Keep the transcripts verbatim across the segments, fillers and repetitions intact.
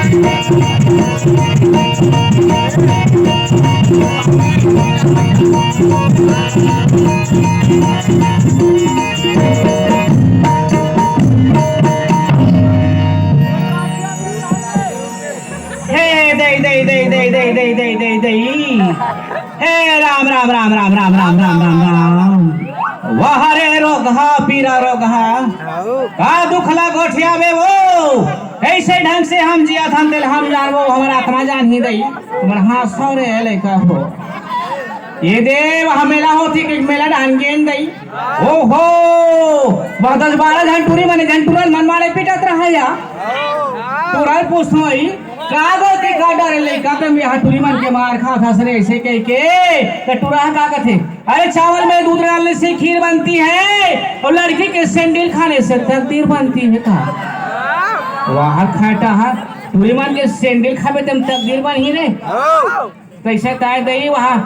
हे दई, दई, दई। हे राम, राम, राम। वाह रे रोगहा, पीरा रोगहा। का दुख ला गोठियाबे वो? कैसे ढंग से हम जियत हन, तेला हम जानबो, हमर आत्मा जानही दई। तुम्हर हाँसव रे लइका हो। ये दे, वहाँ मेला होथे कि मेला डाहन गेन दई। ओहो, वहाँ दस बारह झन टूरी मन, झन टूरन मन मारे पीटत रहा या। टूरा पूछत होही, का गलती का डारे लइका, तुम यहाँ टूरी मन के मार खात हस रे, ऐसे कह के। तो टूरा का कथे, अरे चावल में दूध डालने से खीर बनती है और लड़की के सैंडल खाने से तकदीर बनती है का? वाह खाटा हा, टूरी मन के सैंडल खाबे तम तकदीर बनही रे। कैसे ताय दई वहाँ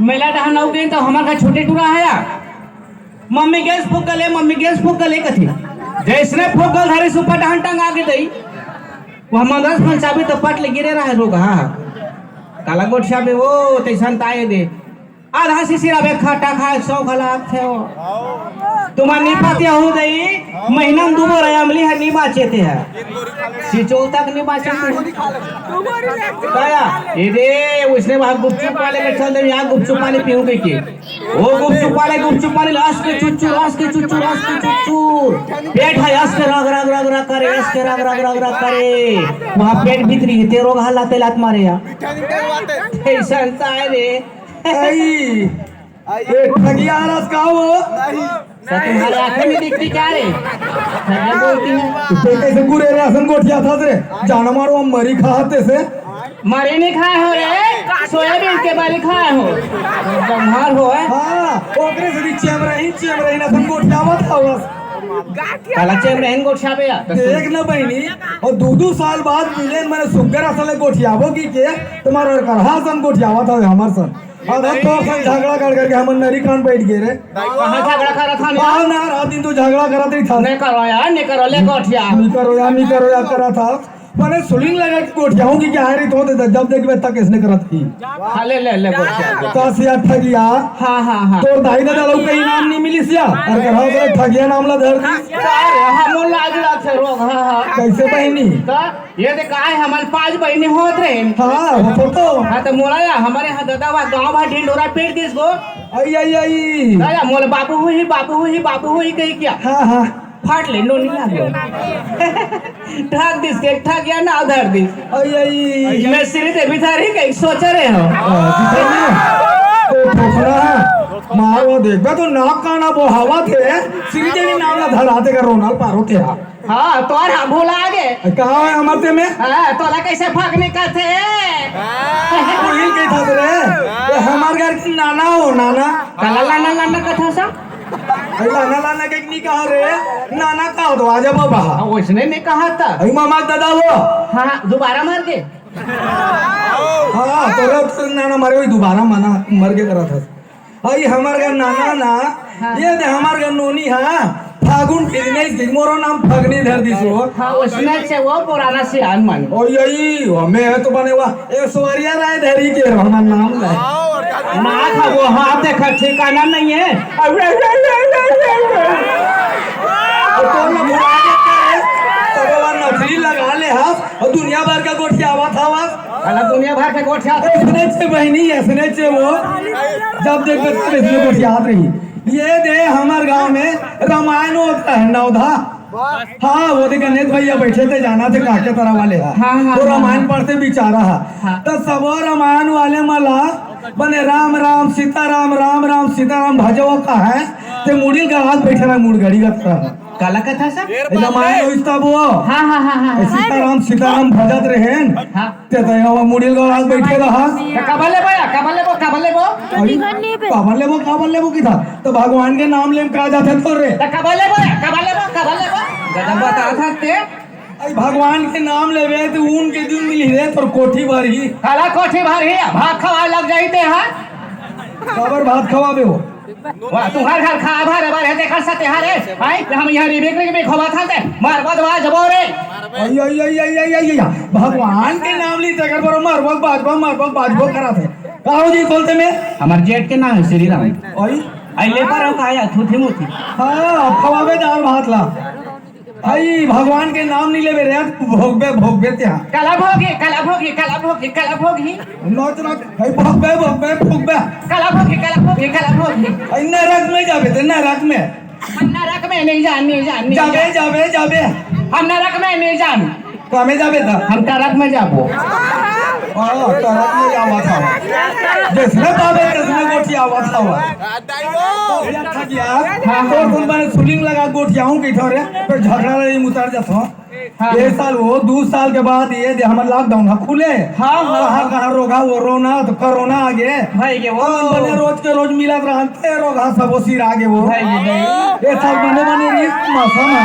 मेला डहन अउ गेन तो हमर घर छोटे टूरा है या। मम्मी गैस फूक ले, मम्मी गैस फूक ले कथे। जैसने फूक गल धरे सुपर डहन टंगा के दई। वहाँ मदरस फंसाबे तो पट ले गिरे रहे रोगहा। काला गोठियाबे वो तैसन ताय दे। आधा सिसिर अबे खाटा खाए सौ घलात थे वो। तुम्हार नी पाती हो दई, महीना में दू बार अमली है नी बाचे ते है। सिचोल तक नी बाचे ते। काया, ये दे, उसने वहाँ गुपचुप वाले के चल दे, यहाँ गुपचुप पानी पीऊँ कह के। वो गुपचुप वाले, गुपचुप वाले लाश के चुच्चू, लाश के चुच्चू, लाश के चुच्चू। पेट है यस के रग, रग, रग, रग करे, यस के रग, रग, रग, रग करे। वहाँ पेट भीतरी है, तेरो घाला ते लात मारे या। ऐसा है रे। आई, ए, ठगिया रस का हो? तो तुम्हारे आंखें नहीं दिखती क्या रे? ठगिया बोलती है। तो कैसे गुरे रे असन गोठियाथस रे? जाना मारो, हम मरी खाते से। मरी नहीं खाए हो रे, सोयाबीन के बरी खाए हो। जम्हार हो है। हाँ, ओकरे से भी चेम रही, चेम रही ना, असन गोठियावत हवस। काला चेम रहन गोठियाबे या। देख ना बहिनी, और दू दू साल बाद मिले, मैंने सुग्गर असन ले गोठियाबो की के, तुम्हारा करहा सन गोठियावत हवे हमर सन। अब हम तोर संग झगड़ा कर करके हमन नरी कान बैठ गए रे। कहाँ झगड़ा करत हन? बाहर ना, रात दिन तू झगड़ा करत रही था। नहीं करो यार, नहीं करो, ले गोठिया। नहीं करो यार, नहीं करो यार, करा था। मैंने सुलिंग लगा के गोठिया हूँ कि क्या है रे, तो दे, जब देख मैं तक इसने करत की। हाँ, ले, ले, ले गोठिया। कस यार ठगिया। हाँ, हाँ, हाँ। तोर दाई दादा लोग का इनाम नहीं मिली सिया। और घर हो गए ठगिया नाम ला धर दी। अरे, हम लाज लाग से रोग, हाँ, हाँ। कैसे बहिनी? का? ये दे का है, हमारे पांच बहिनी होत रहे। हाँ, होत हो तो। हाँ, तो मोला या, हमारे यहाँ दादा वा गाँव भर ढिंडोरा पीट दिस गो। आई, आई, आई। दादा, मोला बाबू हुई, बाबू हुई, बाबू हुई कही क्या? हाँ, हाँ। फाट ले, नोनी आ गयो। ठाक दिस के, ठाक या ना धर दिस। आई, आई। मैं श्री देवी थारी कहीं सोच रहे हो। हाँ, कितने? तो ठोकरा है। मारो देखबे तो नाक काना बोहावा थे। श्री देवी नाम ना धराते का रोनाल पारो थे। हाँ, तोर हा भुला गे। कहाँ है हमर ते में? हाँ, तोला कैसे फगनी कथे? कोई के था रे? ये हमार घर के नाना हो, नाना। काला लाना लाना कथा सा? अरे लाना लाना के नहीं कहा रे? नाना का हो तो आजा बाबा। हाँ, वैसने नहीं कहा था। अरे मामा दादा हो। हाँ, हाँ, दोबारा मर गे। हाँ, तो रे, तो नाना मरे, वही दोबारा माना मर के करा था। अई हमर घर नाना ना, हाँ। ये दे हमर घर नोनी हा, फागुन फिरने से मोरो नाम फगनी धर दिस हो। हाँ, उसने से वो पुराना सियान मन। ओ यही, हमें है तो बने हुआ, ऐश्वर्या राय धरी के हमार नाम ले। ना था वो, हाथ देखा ठिकाना नहीं है। और तो ना भुला देते हैं, तब वो नथली लगा ले हाथ, और दुनिया भर का गोठियावा था। साला दुनिया भर के गोठिया। ऐसने छे बहिनी, ऐसने छे वो। जब देख के तब ऐसने गोठियात रही। ये दे हमार गांव में रामायण होता है, नवधा। हाँ, वो दे गणेश भैया बैठे थे, जाना थे काके तरह वाले हा। हाँ, हाँ, वो हाँ, रामायण हाँ। पढ़ते बेचारा हा। हाँ। तो सब रामायण वाले मला बने राम राम सीता राम, राम राम सीता राम भजो का है। ते मुड़ील गड़ात बैठे रहा, मुड़गड़ी का तरह। काला कथा सा? ए, रामायण होइस तब वो। हाँ, हाँ, हाँ, हाँ, ए, हाँ। सीताराम, सीताराम भजत रहेन। हाँ। ते तो यहाँ मुड़ील गड़ात बैठे रहा। तो काबर लेबो या, काबर लेबो, काबर लेबो? अरे, काबर लेबो, काबर लेबो की था? तो भगवान के नाम लेम का जाथे तो रे। तो काबर लेबो या, काबर लेबो, काबर लेबो? गधा बता था ते। अरे, भगवान के नाम लेबे तो ऊन के दिन मिली रे, तोर कोठी भरही। काला कोठी भरही, भात खवाए लग जाई ते, हाँ? काबर भात खवाबे हो? वाह, तुंहर घर खा भर भर हे, तेखर सते हरे। हाय, हम इहाँ रिबिक रिबिक होवत हन ते, मरबा दवा जबो रे। अई, अई, अई, भगवान के नाम ली, तेकर बर मरबा बाजबा, मरबा बाजबो करत हे। का हो जी, बोलते में? हमर जेठ के नाम हे श्री राम। अई? अई, ले पर हो का या, थूथी मूथी। हाँ, खवाबे दाल भात ला। अई, भगवान के नाम नी लेबे रे, भोगबे, भोगबे तेहा। काला भोगी, काला भोगी, काला भोगी, काला भोगी। नोच, नोच, अई, भोगबे, भोगबे, भोगबे। काला भोगी, काला भोगी, काला भोगी। अई, नरक में जाबे ते, नरक में। हम नरक में नहीं जान, नहीं जान, नहीं जाबे, जान। जाबे, जाबे। हम नरक में नहीं जान। कामे जाबे त? हम ट्रक में जाबो। हाँ, ट्रक में जावत हवा। जैसने पाबे, तैसने गोठियावत हवा। तो भैया थक गया। हाँ, हाँ। तो तुम मैंने सुलिंग लगा गोठियाऊं की ठोरे, फिर झगड़ा लड़ी उतर जाता हूँ। हाँ। ये साल वो, दू साल के बाद ये दे हमर lockdown ह खुले। हाँ, हाँ, कहाँ, हाँ। कहाँ रोगा वो रोना, तो कोरोना आ गए। भाई के वो। हमन बने रोज के रोज मिलत रहन, ते रोगा सबो सिरा गे वो। भाई के भाई। ये साल बने बने रीत मौसम है।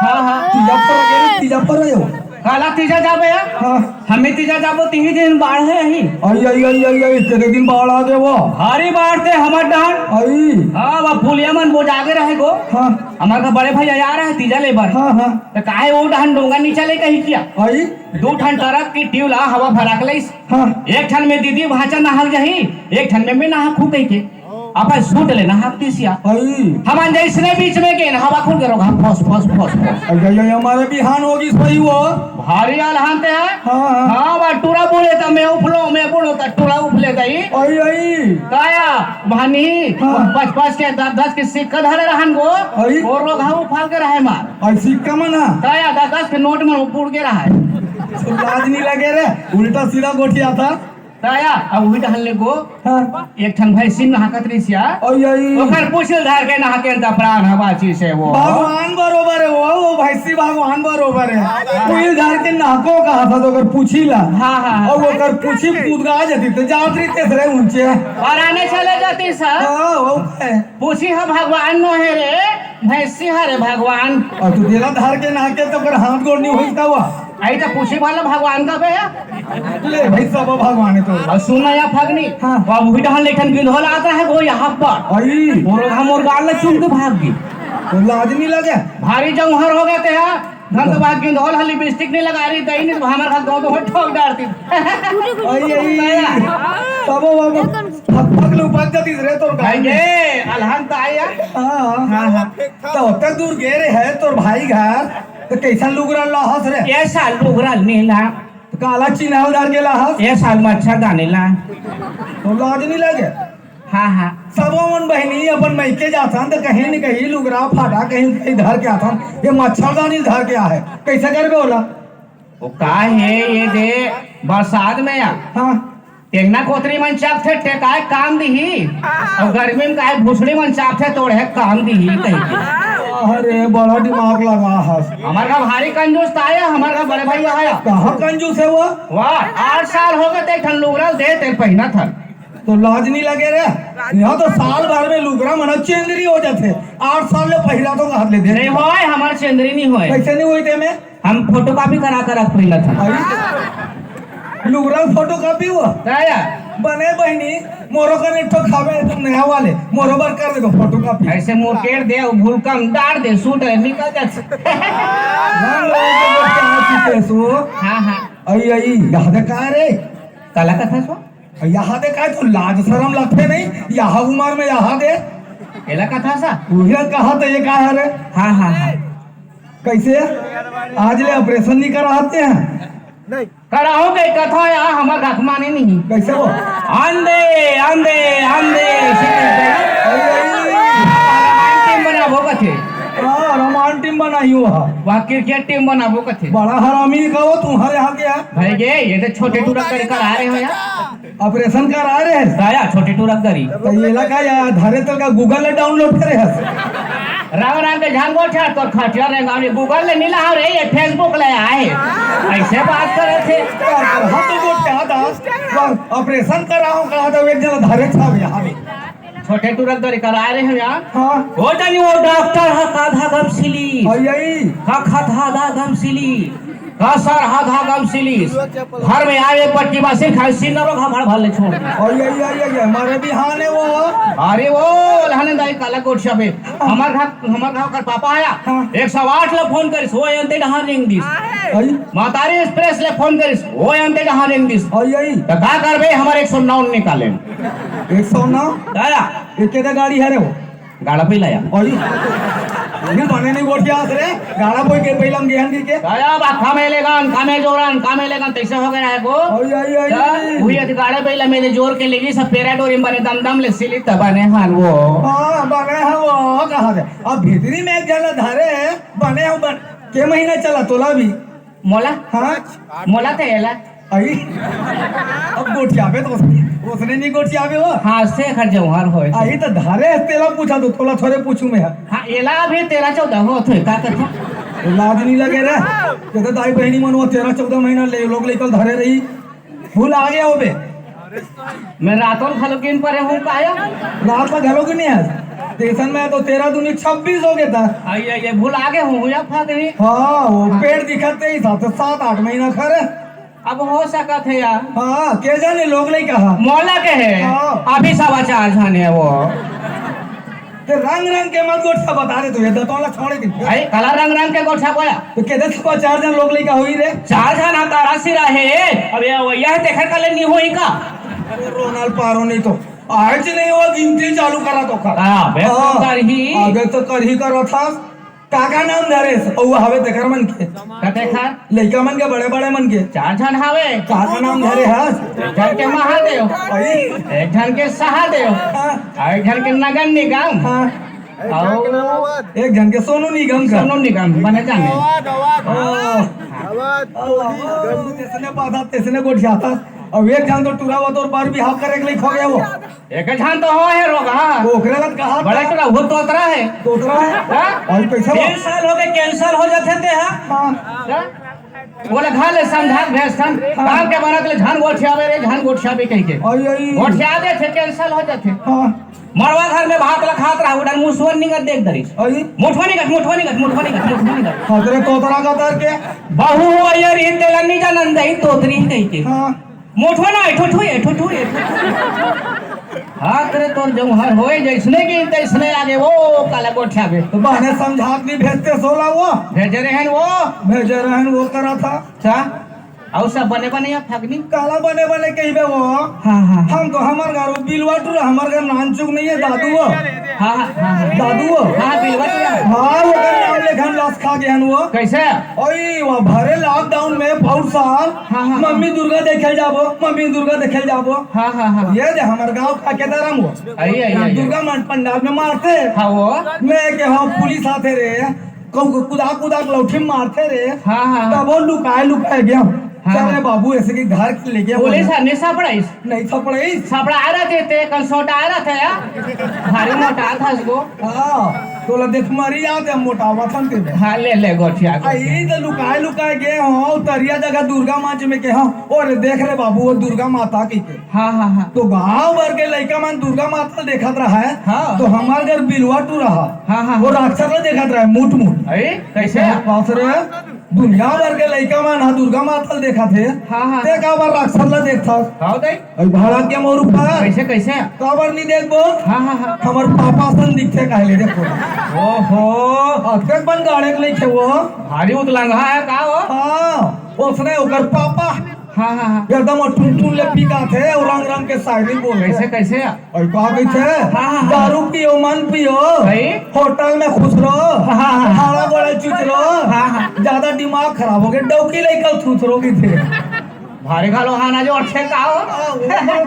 हाँ, हाँ। तीजा पर गए, तीजा पर गए हो। काला तीजा जाबे या? हाँ। हमें तीजा जाबो, तिही दिन बाढ़ हे यही। आई, आई, आई, आई, आई, तेरे दिन बाढ़ आ गए वो। भारी बाढ़ ते हमर डहन। आई। हाँ, वो पुलिया मन बोजागे रहे गो। हाँ। हमर घर बड़े भैया आ रहे तीजा ले बर। हाँ, हाँ। त काहे वो डहन डोंगा नी चले कही किया? आई। दू ठन ट्रक की ट्यूब ला हवा भरा के लइस। हाँ। एक ठन में दीदी भांचा नहाक जाही, एक ठन में मैं नहाकहूँ कहिके। अपन सूट ले नहाक दिस या। आई। हमन जैसने बीच में गेन, हवा खुल के रोगा, फस, फस, फस, फस। आई, आई, आई, हमारे बिहान होगिस भाई वो। भारी अलहन ते हे। हाँ, हाँ। हाँ, बा टूरा बूढ़े त मैं उफलो, मैं बूढ़ो त टूरा उफले दई। आई, आई। काया, भानी, हाँ। पच पच के, दस दस के सिक्का धरे रहन गो, आई। और रोगा उफाल के रहे मार। आई सिक्का मन ह? काया, दस दस के नोट मन उपुड़ के रहे। लाज नी लगे रे, उल्टा सीधा गोठियाथा। काया, अब उही डहन ले गो। हाँ। एक ठन भैंसी नहाकत रहिस या। आई, आई। ओकर पूछी ल धर के नहाकेन त प्राण ह बाँचिस हे वो। भगवान बरोबर हे वो, वो भैंसी भगवान बरोबर हे। पूछी ल धर के नहाको कहाथा त ओकर पूछी ला। हाँ, हाँ, हाँ। अउ ओकर पूछी कूद गा जातिस त जात रहितिस रे ऊँचे। और आने चले जातिस। हाँ, वो है। पूछी ह भगवान नो हे रे, भैंसी ह रे भगवान। अउ तू तेला धर के नहाके त ओकर हाथ गोड़ नी होइस का वो? आई त पूछी वाला भगवान का बे। ले भाई, सब भगवान हे तो। अउ सुन ना या फगनी, हाँ। वो उही डहन ले एक ठन गिंधोल आत रहे गो यहाँ पर। आई। वो रोगा मोर गाल ला चूम के भाग गे। तो लाज नी लगे? भारी जौहर हो गए ते हा। धन तो बात गिंधोल ह लिपस्टिक नी लगा रही, दई नी तो हमर घर गाँव तो ठोक डारतिस। आई, आई। तब वो फक फक ले उपज जातिस रे तोर भाई गाल में। ये अलहन त आया। हाँ। हाँ, हाँ। त ओतक दूर गे रहे तोर भाई घर, त कइसन लुगरा लाहस रे? ये साल लुगरा नी ला। त काला चिन्हा ल धर के लाहस? ये साल मच्छरदानी ला। तो लाज नी लगे? हाँ, हाँ। सबो मन बहिनी अपन मइके जाथन त कहीं न कहीं लुगरा फाटा कहीं न कहीं धर के आथन। ये मच्छरदानी धर के आहे, कइसे करबे ओला? वो का हे ये दे बरसात में या? हाँ। टेंगना कोतरी मन चापथे, टेकाय काम दिही। अउ गर्मी में काहे भुसड़ी मन चापथे, तोड़े काम दिही कहिके। अरे, बड़ा दिमाग लगा हस। हमर घर भारी कंजूस त आया, हमर घर बड़े भैया आया। कहाँ कंजूस हे वो? वाह, आठ साल हो गए ते एक ठन लुगरा दे ते पहिनत हन। तो लाज नी लगे रे? यहाँ तो साल भर में लुगरा मन चेंदरी हो जाथे। आठ साल ले पहिरा तो हाथ ले दे। नहीं होय, हमर चेंदरी नहीं होय। कइसे नी होय ते में? हम photocopy करा कर रख पहिला था। अरे, लुगरा photocopy हुआ? काया? बने बहिनी, मोरो कने एक ठो खावे तो नया वाले, मोरो बर कर दे photocopy। ऐसे मोर केर दे, अउ भूलका में डार दे, सूट है, निकल जा। हम लोग के बच्चा है, सीते सो। हाँ, हाँ। आई, आई, यहाँ दे का रे? काला कथा सो? यहाँ दे का, तो लाज शरम लगथे नहीं, यहाँ उमर में यहाँ दे। एला कथा सा? उहे कहा तो ये का है रे? हाँ, हाँ, हाँ। कइसे? आज ले operation नी कराते हैं? नहीं। कराहूँ के कथा या हमर आत्मा नहीं, नहीं। कइसे वो? आंदे, आंदे, आंदे, सीटी पे। अरे, अरे, अरे। रमान team बनाबो कथे। हाँ, रमान team बनाई हो हा। वहाँ cricket team बनाबो कथे। बड़ा हरामी का वो तुम्हारे यहाँ के यार। भाई ये, ये तो छोटे टूरा कर, कर आ रहे हो यार। Operation करा रहे हैं। काया छोटे टूरा करी। तो ये लगा यार, धरे तो का Google ले download करे हस। राम राम के झांगो छा तोर खटिया रे गावनी Google ले मिला हो रे, ये Facebook ले आए। ऐसे बात करे थे। हाँ तो वो क्या था? Operation कराओ कहा था, एक जना धरे था यहाँ। छोटे टूरा करी करा रहे हैं यार। हाँ। हो जानी वो डॉक्टर है काधा गमसिली। आई, आई। का खा था दा गमसिली। का सर, हाथ हा गम सिलिस। घर में आए पट्टी बा सिर खाए सिर नरो घाम भर ले छोड़। ओए, ओए, ओए, ओए, मारे बिहाने वो। अरे वो लहने दाई काला गोठियाबे। हाँ। हमर घर, हमर गांव कर पापा आया। हाँ। एक सौ आठ ले फोन करिस, वो अंते डहार रेंग दिस। ओए। मातारी एक्सप्रेस ले फोन करिस, वो अंते डहार रेंग दिस। ओए, ओए। त का करबे, हमर एक सौ नौ निकाले। एक सौ नौ? आया। ये केदा गाड़ी हरे वो? गाड़ा पहिला या। ओए, ये बने नहीं गोठियास रे। गाड़ा बोई के पहिला में गेहन के। आया बा, कामे लेगन, कामे जोरन, कामे लेगन, तैसे हो गया है को। ओए, ओए, ओए, का? ओए। हुई अति गाड़ा पहिला मेरे जोर के लेगी, सब पेरा डोरी में बने दम दम ले सिली त बने हन वो। हाँ, बने हैं वो, कहा दे। अब भीतरी में एक जला धारे, बने हो बन, के महीना चला तोला भी। मोला? हाँ? मोला ते एला। आई? अब गोठियाबे तो उसने, उसने नहीं गोठियाबे वो। हाँ, से खर जौहर होए। आई तो धारे तेला पूछा तो तोला थोड़े पूछू मैं। हाँ, एला अभी तेरह चौदह हो थे, का करता? लाज नहीं लगे रे। कहते दाई बहनी मन वो तेरह चौदह महीना ले लोग लेकर धरे रही। भूल आ गया हो बे। मैं रातों घलो गिन परे हूँ, काया? रात ला घलो गिने हस। स्टेशन में तो तेरह दूनी छब्बीस हो गया था। आई, आई, आई, भूल आगे हूँ, या फादरी। हाँ, वो हाँ। पेट दिखत नहीं था, तो सात आठ महीना खा रहे। अब हो सकत है यार। हाँ, के जाने लोग नहीं कहा। मोला के है। हाँ। अभी सवा चार जाने वो। ते रंग रंग के मत गोठिया बता दे तू, ये दतौला छोड़े दिन। भाई, काला रंग रंग के गोठिया बोया। तो कहते सुबह चार जन लोग लेकर हुई रे। चार जन आता राशि रहे। अब ये वैया है, देखा कल नहीं हुई का? अरे रोनाल पारो नहीं तो। आज नहीं हुआ, गिनती चालू करा तो कर। हाँ, बे, हाँ। तो करही। आगे तो करही करा था। काका नाम धरे, और हवे देखर मन के। कते खा? लइका मन के, बड़े बड़े मन के। चार जन हवे। काका नाम धरे हस? एक जन के महादेव। आई? एक जन के सहादेव। हाँ। और एक जन के नगन निगम। हाँ। और एक जन के सोनू निगम का। सोनू निगम, बने जाने। आवाज, आवाज। ओ। आवाज, आवाज। तैसने पाता, तैसने गोठियाता। अब एक जन तो टूरा हुआ तो बार भी हाफ करे के लिए खो गया वो। एक जन तो हो है रोग, हाँ। ओकरे लग कहा बड़ा था। टूरा, वो तोतरा है। तोतरा है? हाँ? और कैसे हो? तीन साल हो गए, कैंसर हो जाते थे, हाँ? हाँ। हाँ? बोले, "घा ले समझा के भेज थन, हाँ। काम के बनत ले झन गोठियाबे रे, झन गोठियाबे," कह के। आई, आई। गोठिया दे थे, कैंसल हो जाथे। हाँ। मड़वा घर में भात ला खात रहा, उधर मुसवन निगत देख दरिस। आई। मुठवा निगत, मुठवा निगत, मुठवा निगत, मुठवा निगत। खतरे तोतरा का तर के। बहू हो ये रीत तेला नी जानन दई, तोतरी कह के। हाँ। मोठो ना, ठोठो ये, ठोठो ये, ठोठो ये। हाथ रे तोर जौहर होए, जैसने की तैसने आगे वो काला गोठिया बे। तो बहने समझात नहीं भेजते सोला वो। भेजे रहन वो। भेजे रहन वो करा था। अच्छा, और सब बने बने या फगनी? काला बने बने कहिबे वो। हाँ, हाँ। हम तो हमार घर बिलवा टूरा, हमार घर नानचुक नहीं है, दादू वो। हाँ, हाँ, हाँ, हाँ। दादू वो। हाँ, बिलवा टूरा। हाँ, वो कर नाम लेखन लाश खा गया वो। कैसे? ओए, वो भरे लॉकडाउन में बहुत साल हाँ, हाँ, हाँ। मम्मी दुर्गा देखे जाबो, मम्मी दुर्गा देखे जाबो। हाँ, हाँ, हाँ। ये दे हमर गांव का केदाराम वो। आई, आई, आई, आई। दुर्गा मन पंडाल में मारथे। हाँ, वो। मैं के हाँ पुलिस आथे रे, कहूँ कुदा कुदा के लौठी मारथे रे। हाँ, हाँ, हाँ। तब वो लुकाए लुकाए गया। हाँ, चल रे हाँ। बाबू, ऐसे कि घर के लेके पुलिस बोला। हर नहीं सापड़ाइस? नहीं सापड़ाइस। सापड़ा आ रहा थे, ते कंसोटा आ रहा था यार। भारी मोटा था उसको। हाँ, तोला देख मरी जाते हम मोटावा थन के में। हाँ, ले, ले, गोठिया, आ, गोठिया। ई तो लुकाए, लुकाए गए हो, तरिया जगह दुर्गा माँ जी में के हो, और देख रे बाबू, वो दुर्गा माता की के। हाँ, हाँ, हाँ। तो गांव भर के लइका मन दुर्गा माता देखत रहा है, हाँ। तो हमार घर बिलवा टू रहा। हाँ, हाँ, वो हाँ। राक्षस ला देखत रहा है, मुठ, मुठ। अरे, कैसे? बाप रे, दुनिया भर के लइका मन हा दुर्गा माता ला देखत है। हाँ, हाँ। ते का बार राक्षस ला देखत? हाँ, बताई। अरे भाड़ा के मोर ऊपर। कैसे, कैसे? काबर नहीं देखबो? हाँ, हाँ, हाँ। हमर पापा सन दिखथे कहले देखो। ओहो। अतके बन गाड़े के लइके वो। भारी उतलंगा है का वो? हाँ, उसने ओकर पापा। हाँ, हाँ, हाँ। एकदम वो टुन टुन ले पी का थे और रंग रंग के शायरी बोल। कैसे, कैसे? और का कहिथे? हाँ, हाँ, हाँ। दारू पियो, मन पियो। भाई। होटल में खुश रहो। हाँ, हाँ, हाँ। खाड़ा गोड़ा चुच रहो। हाँ, हाँ। ज्यादा दिमाग खराब हो गया, डौकी लेकर थूथ रहोगी थे। भारी घालो हाना जो अच्छे का हो। हाँ, वो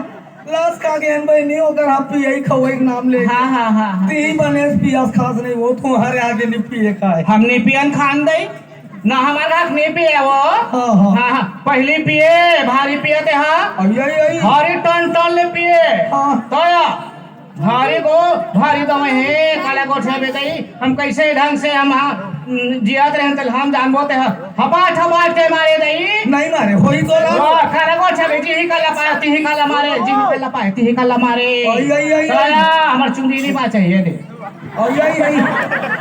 लाश खा गेन बहिनी, ओकर हम पियई खवई के नाम ले। हाँ, हाँ, हाँ, हाँ। ती बने पियस खास नहीं, वो तुम्हारे आगे नहीं पिए का है। हम नहीं पियन खान दई, ना हमार हाथ नहीं पिए वो। हाँ, हाँ। हाँ, हाँ। पहली पिए, भारी पिए ते हाँ। अई, अई, अई। भारी टन टन ले पिए। हाँ। तो या, भारी गो, भारी दमे हे, काला गोठिया बेदई। हम कैसे ढंग से हम, हाँ, जियात रहन तल हम जानबो ते ह-, हपाट, हपाट के मारे दई। नहीं मारे, होई तो ना। वाह, खरगो छबे, जी ही काला पाए, ती ही काला मारे, जी ही काला पाए, ती ही काला मारे। ओई, ओई, ओई, ओई। काया, हमर चुंदी नहीं बाचे, ये दे। अई, अई, अई।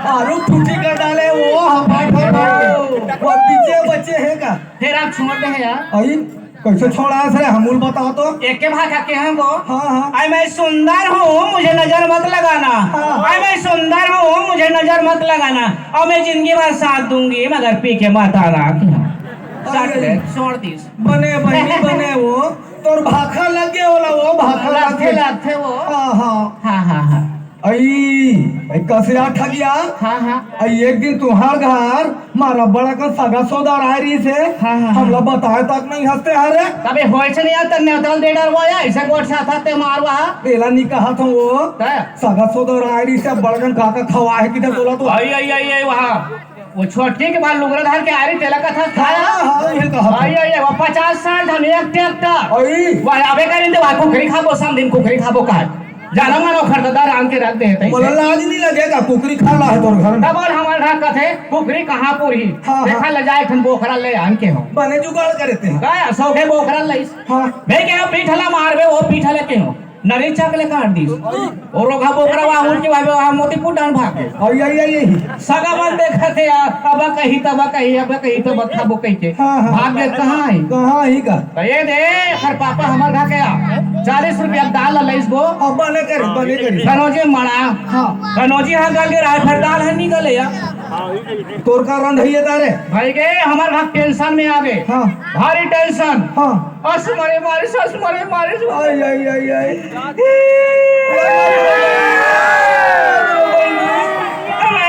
आरू ठूठी कर डाले, वो हपाट, हपाट। वो पीछे बच्चे हैं का? फिर आप छोड़ दे यार। अई, कैसे छोड़ा है सर? हमूल बताओ तो। एक के भाषा के हैं वो। हाँ, हाँ। आई मैं सुंदर हूँ, मुझे नजर मत लगाना। हाँ। आई मैं सुंदर हूँ, मुझे नजर मत लगाना। और मैं जिंदगी भर साथ दूंगी, मगर पी के मत आना। अरे। साथ में छोड़ दी। बने बहिनी, बने वो। तोर भाखा लग गया होला, वो भाखा लग लगथे, गया। लगथे वो। हाँ, हाँ। हाँ, हाँ, हाँ। अई, अई कसिया ठगिया। हाँ, हाँ। अई एक दिन तुहार घर मारा बड़ा का सगा सोदर आय रहिस हे। हाँ, हाँ, हाँ। हमला बताए तक नहीं हंसते हरे। तबे होय छे नहीं आता, नेवतल दे डरवाया, ऐसे गोठ से आता ते मारवा। तेला नहीं कहा था वो। तै? सगा सोदर आय रहिस हे, बड़कन काका खवा है किधर बोला तो। अई, अई, अई, अई, वहाँ। वो छोटकी के बाद लुगरा धर के आ रही, तेला कथा था। हाँ, हाँ, ये कहा था। अई, अई, अई, वो पचास साल था, नहीं एक ट्रैक्टर। अई। वह आबे करें दे, वह कुकरी खाबो, सम दिन कुकरी खाबो का। जानो मानो खरददा राम के रख दे, तैसे। मोला लाज नहीं लगेगा, कुकरी खा ला है तोर घर में। तब और हमारे घर का थे, कुकरी कहाँ पूरी? हाँ, हाँ। देखा ले जाए, खन बोकरा ले आन के हो। बने जुगाड़ करे थे। का, सौ के बोकरा ले। हाँ। बे के पीठला मारबे, वो पीठला के हो। नरेचा के ले काट दीस। अई। और रोघा बोकरा वहाँ उठ के भागे, वहाँ मोतीपुर डाल भाग गए। अई, अई, अई, अई। सगा मन देखत हे यार, अब कही, तब कही, अब कही, तब खाबो कही के। हाँ, हाँ। भाग गए, कहाँ है? कहाँ ही का? तो ये दे, एकर पापा हमर घर के आ। चालीस रुपया दाल ला लइस गो। अब बने करे, बने करे। कनौजी मड़ा। हाँ। कनौजी हाँ गल के रहा, फिर दाल है नहीं गले यार। तोर का रंधइया तारे? भाई के, हमर घर टेंशन में आ गए। हाँ। भारी टेंशन। हाँ। अस मरे मारिस, अस मरे मारिस। आई, आई, आई, आई। आई,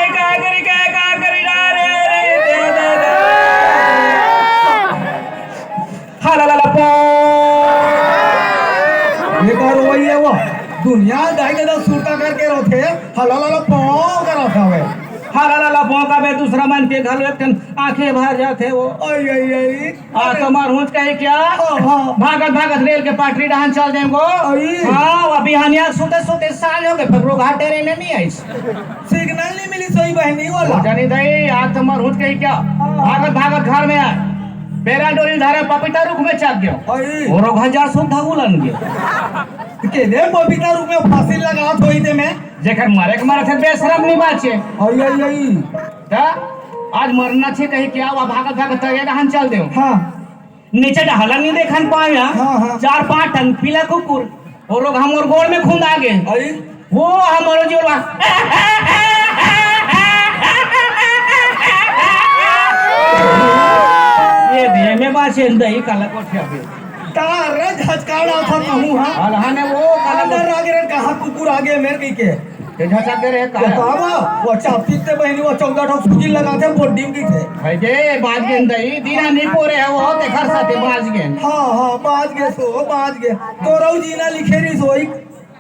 का करी, का, का करी, ना रे, रे, दे, दे, दे। हा, ला, ला, ला, पो। ये का रोवई है वो? दुनिया दाई दादा सुरता करके रोथे, हा, ला, ला, ला, पो करत हवे। हा, ला, ला, ला, पो का बे, दूसरा मन के घलो एक ठन आंखें भर जाथे वो। आई, आई, आई। आ, तुम्हार हुंच कही क्या? हाँ, हाँ। भागत, भागत रेल के पटरी डहन चल देंगो। अई। हाँ, वो बिहानिया सुते, सुते साँझ हो गए, फिर रोघा टेरे ने नहीं आइस। सिग्नल नहीं मिली सही बहनी वाला। जानी दाई, आज तुम्हार हुंच कही क्या? हाँ। भागत, भागत घर में आए। पेरा डोरी धारे पपीता रुख में चढ़ गयो। अई। वो रोघा जा सुधा उलन गयो। के दे पपीता रुख में फांसी लगा थोई दे में। जेकर मरे के मरत हे, बेशरम नहीं बाचे। अई, अई, अई। त आज मरना छे कही क्या हुआ, भागत भागत तरिया डहन चल देव। हाँ। नीचे डहला नहीं देखन पाया। हाँ, हाँ। चार पांच ठन पीला कुकुर, वो लोग हमर गोड़ में खुंदा गे। अई। वो हमरो जोरवा। ये दे में बाचे दही काला कोठिया पे। तारा झचकाड़ा था कहूँ, हाँ। अलहाने वो काला अंदर कोठिया। आगे रे, कहाँ कुकुर आगे मेरे कही के। के झटक दे रहे का? बतावा, वो चापी ते बहनी, वो चौदह ठो सूजी लगाथे, वो डिम की थे। भाई जे, बाज गेन दई, दीना नहीं पोरे है वो, ते घर साथे बाज गेन। हाँ, हाँ, बाज गे सो, बाज गे। तो रहू जीना लिखे रही सोई।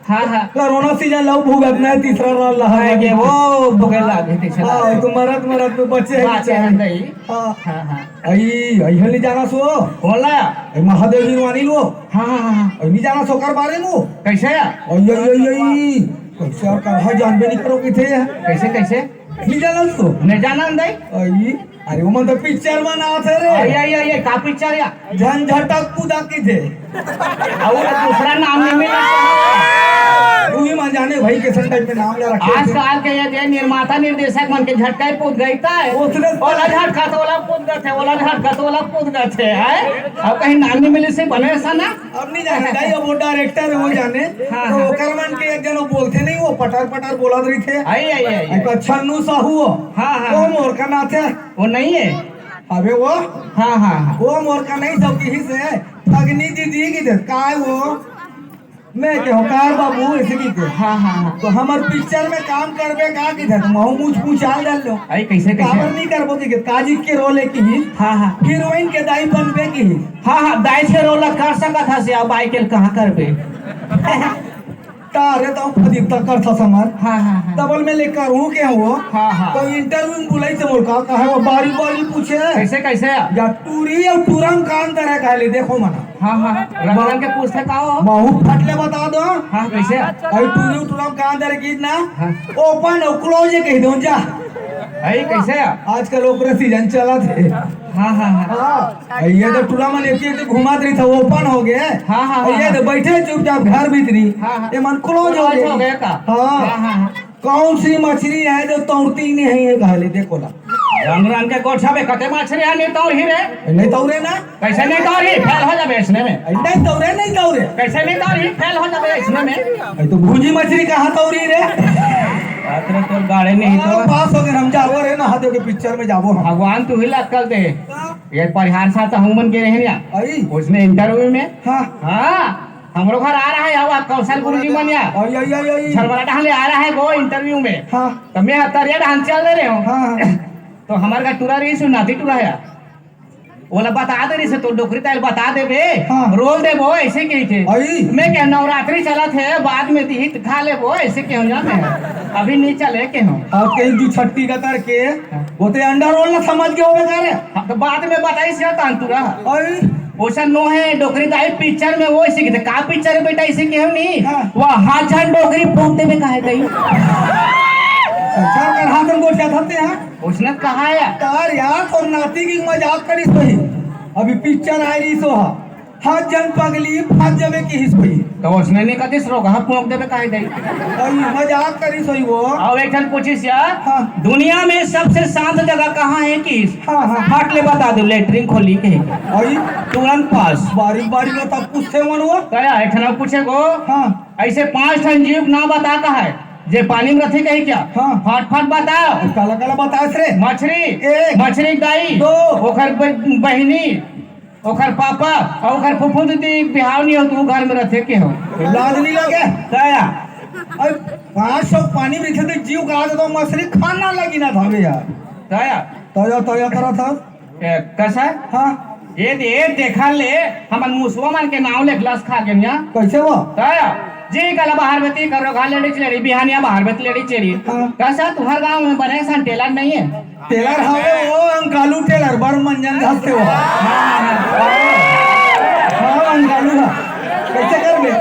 हाँ, हाँ। कोरोना सीजन लाऊ भुगतना है, तीसरा राल रहा भाई है। जे, वो भुगत लागे, तीसरा हाँ, राल। तो मरत, मरत में बचे हैं बाज बेचारे। गेन दई। हाँ। हाँ, हाँ। आई, आई हल नहीं जाना सो। कौन लाया? आई महादेव हिरवानी लो। हाँ, हाँ, हाँ, हाँ। आई नहीं जाना सो कर बारे लो। कैसे? आई, आई, आई, आई। कैसे यार, कहाँ जानबे नहीं करो किथे है? कैसे, कैसे? नहीं जाना उसको? नहीं जाना अंदर? आई, अरे वो मन तो पिक्चर में ना थे रे। आई, आई, आई, आई, का पिक्चर या? झंझटक कूदा की थे। और दूसरा नाम नहीं मिला। तू ही मान जाने भाई, कैसे टाइप में नाम ले रखे थे। आजकल के ये, ये निर्माता निर्देशक मन के झटका ही कूद गई था। उसने ओला झटका तो ओला कूद गए थे, ओला झटका तो ओला कूद गए थे, हैं? अब कहीं नाम नहीं मिली से बने ऐसा ना? अब नहीं जाने, दाई, अब वो डायरेक्टर है, वो जाने। हाँ, तो हाँ। ओकर मन के एक जन वो बोलते नहीं, वो पटर पटर बोलत रही थे। आई, आई, आई, आई। एक छन्नू साहू हो। हाँ, हाँ, वो हाँ। मोर का नाथे। वो नहीं है? अबे वो? हाँ, हाँ, हाँ। वो मोर का नहीं, सब कही से। फगनी दीदी की थे, काय वो? मैं के हो, कार बाबू, ऐसे की थे। हाँ, हाँ, हाँ। तो हमर पिक्चर में काम करबे का की थे? तो महू मुछ मुछ आल डाल लो। आई, कैसे, कैसे? काबर नहीं करबो की थे? काजी के रोल है की? हाँ, हाँ। हीरोइन के दाई बनबे की? हाँ, हाँ, दाई से रोल कर सकत हस, अब आई के कहाँ करबे? तारे तो फदीप तक कर था समर। हाँ, हाँ, हाँ। डबल में लेकर हूँ क्या वो? हाँ, हाँ। तो इंटरव्यू में बुलाई थे मोर का, कहे वो बारी बारी पूछे। कैसे, कैसे? या टूरी या टूरम कान करे कहले, देखो मना। हाँ, हाँ। रंग रंग के पूछते का हो? महू फटले बता दो। हाँ, कैसे? अरे टूरी टूरम कान करे गीत ना। हाँ। ओपन और क्लोज कह दो जा। भाई, कैसे? आजकल ओपरे सीजन चला थे। हाँ, हाँ, हाँ। हाँ। ये तो टूरा मन एती एती घुमात रही था, ओपन हो गए। हाँ, हाँ, और हाँ, ये हाँ। तो बैठे चुपचाप घर भीतरी। हाँ, हाँ। ये मन क्लोज हो क्लोज गए। हो गए का? हाँ। हाँ, हाँ, हाँ। कौन सी मछली है जो तौरती नहीं है, कहा ले, देखो ना। रंग रंग के गोठा में कते मछली है, नहीं तौरही रे। नहीं तौरे ना। कैसे नहीं तौरही? फेल हो जाबे इसने में। नहीं तौरे, नहीं तौरे। कैसे नहीं तौरही? फेल हो जाबे इसने में। अरे तो भूंजी मछली कहाँ तौरी रे? रात रे तोर गाड़े नहीं तो। हाँ, पास हो गए, हम जाबो रे, नहा दे के पिक्चर में जाबो हम। भगवान तू ही लक्कल दे। हाँ। ये परिहार साथ हम मन के रहे ना। आई। उसने इंटरव्यू में। हाँ। हाँ। हमरो घर आ रहा है, आवा कौशल गुरु जी मन या। आई, आई, आई, आई। झलवारा डहान ले आ रहा है वो इंटरव्यू में। हाँ। तो मैं तरिया डहान चल दे रहे हूँ। हाँ, हाँ। तो हमारे घर टूरा रही सु, नाती टूरा है। ओला बता दे रही से, तो डोकरी ताल बता देबे। हाँ। रोल देबो, ऐसे कही थे। आई। मैं क्या नवरात्रि चलत है, बाद में दिही त खा लेबो, ऐसे कहो ना मैं। अभी नहीं चले के हम। अब कहीं दू छट्टी का करके, हाँ। वो तो अंडा रोल ना समझ के होबे करे। हाँ, तो बाद में बताई से तान तू रहा। आई। ओसन नो है, डोकरी दाई पिक्चर में वो ऐसे कहते, का पिक्चर है बेटा, ऐसे कहो नहीं। हाँ। वह हाथ झान डोकरी फूंकते में काहे गई? अच्छा कर हाथ में गोठिया धरते हैं। उसने कहा है। तार यार, तोर नाती की मजाक करिस होही। अभी पिक्चर आय रहिस होही, हाथ झन पगली फंस जाबे किहिस होही। तो उसने नहीं कतिस रोगहा फूंक देबे काहे गई? अरे मजाक करिस होही वो। अब एक ठन पूछिस यार, हाँ। दुनिया में सबसे शांत जगह कहाँ है किहिस? हाँ, हाँ। फट ले बता दो, लेटरिन खोली के। अरे तुरंत पास। बारी बारी में तब पूछते मन वो। तो यार, एक ठन पूछे को। हाँ। ऐसे पांच ठन जीव ना बता कहा है, जे पानी में रथे कही क्या? हाँ। फट फट बताओ। काला काला बतास रे। मछरी। एक। मछरी के दाई। दो। ओकर ब-, बहिनी, ओकर पापा, और ओकर फुफू दीदी बिहाव नहीं हो, तू घर में रथे के हो। लाज नहीं लगे? दया। अरे पाँच सौ पानी में रथे तो जीव का तो मछली खाना लगी ना था बे यार। दया। तया तया करा था। ए, कसा? हाँ। ये दे, ये देखा ले, हमन मुसवा मन के नाव ले ग्लास खा गेन या। कैसे वो? तो जी कला बाहर में ती करो, खा लेडी चलेडी, बिहानिया बाहर में ती लेडी चलेडी। हाँ। कसा तुम्हार गांव में बने सन टेलर नहीं है? टेलर हवे वो, अंकालू टेलर, बर मंजन घसते हो। हाँ, अंकालू हा। कैसे करबे?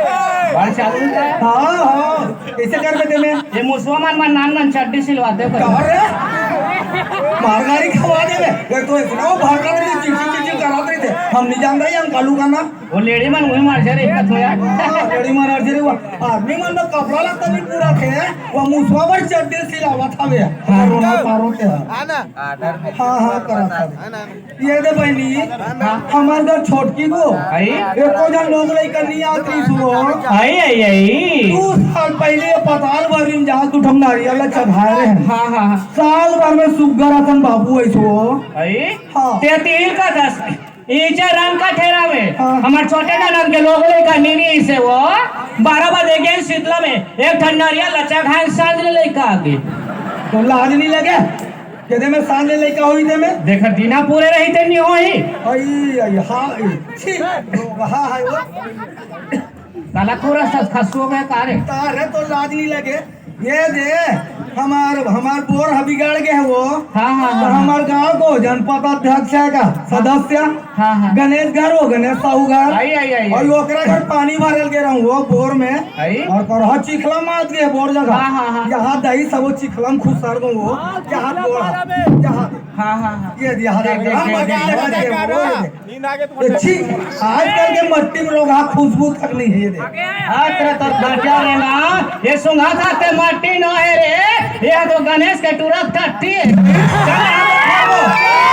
बाल चालू है। हाँ, हाँ। कैसे करबे तेमे? ये मुसवा मन मन नान नान चड्डी सिलवाते हो। का रे? मार गाड़ी खवा देबे। ये तो इतना भागा थे, चिड़चिड़ चिड़चिड़ करात रहिथे। हम नहीं जान रहे हम कालू का ना। वो लेडी मन वही मार जा रहे, एक कथो यार। हाँ, लेडी मन मार जा रहे, वो आदमी मन तो कपड़ा लगता नहीं पूरा थे, वो मुसवा पर चड्डी सिलावा था बे। हाँ। रोना पारो के। हाँ ना। हाँ, हाँ, करा था। ये दे बहिनी, हाँ। हमार घर छोटकी को आई? एको झन लोग लइका नहीं आत रहिस हो। आई, आई, आई। दू साल पहले ये पताल भर में जा दू ठन नारियल ला चढ़ाए रहे। हाँ, हाँ, हाँ। साल भर में सुग्घर असन बाबू ऐसो। आई? हाँ। ते तिल का दस, ईचा रंग का ठेरा में, हाँ। हमार छोटे ननद के लोग लइका नीनी से वो, बारह बजे गए शीतला में, एक ठन नारियल ला चढ़ाए सांझ ले लइका आगे। तो लाज नहीं लगे? केदे में सांझ ले लइका होई दे में? देखा, दिना पूरे रही ते नहीं होई। आई, आई, हाँ, ई, छी, रोगहा है वो। काला कोरा सस खसुआ गया का रे? तारे तो लाज नहीं लगे। ये दे, हमार, हमार बोर ह बिगाड़ गए है वो। हाँ, हाँ, तो हाँ, हाँ। हमार गांव को जनपद अध्यक्ष है का सदस्य। हाँ, हाँ। गणेश घर हो, गणेश साहू घर। आई, आई, आई, और आई। ओकरा घर पानी भरल के रहूं वो बोर में। आई। और करहा चिखला मात गए बोर जगह। हाँ, हाँ, हाँ। यहाँ दही सब वो चिखला में खुसर गो वो। यहाँ बोर है। यहाँ। हाँ, हाँ, हाँ। ये यहाँ देख, देख, हम देख, बजा देख, लगा देख, देख, देख, वो देख। ये देख। नींद आ गया तो ये छी, आजकल के मट्टी में लोग हाथ खुशबू तक नहीं है, ये देख। आ, तेरा तो बचा रे ना, ये सुंघा था ते मट्टी ना है रे, ये तो गणेश के टूरा टट्टी है। चल, आ, आ, आ।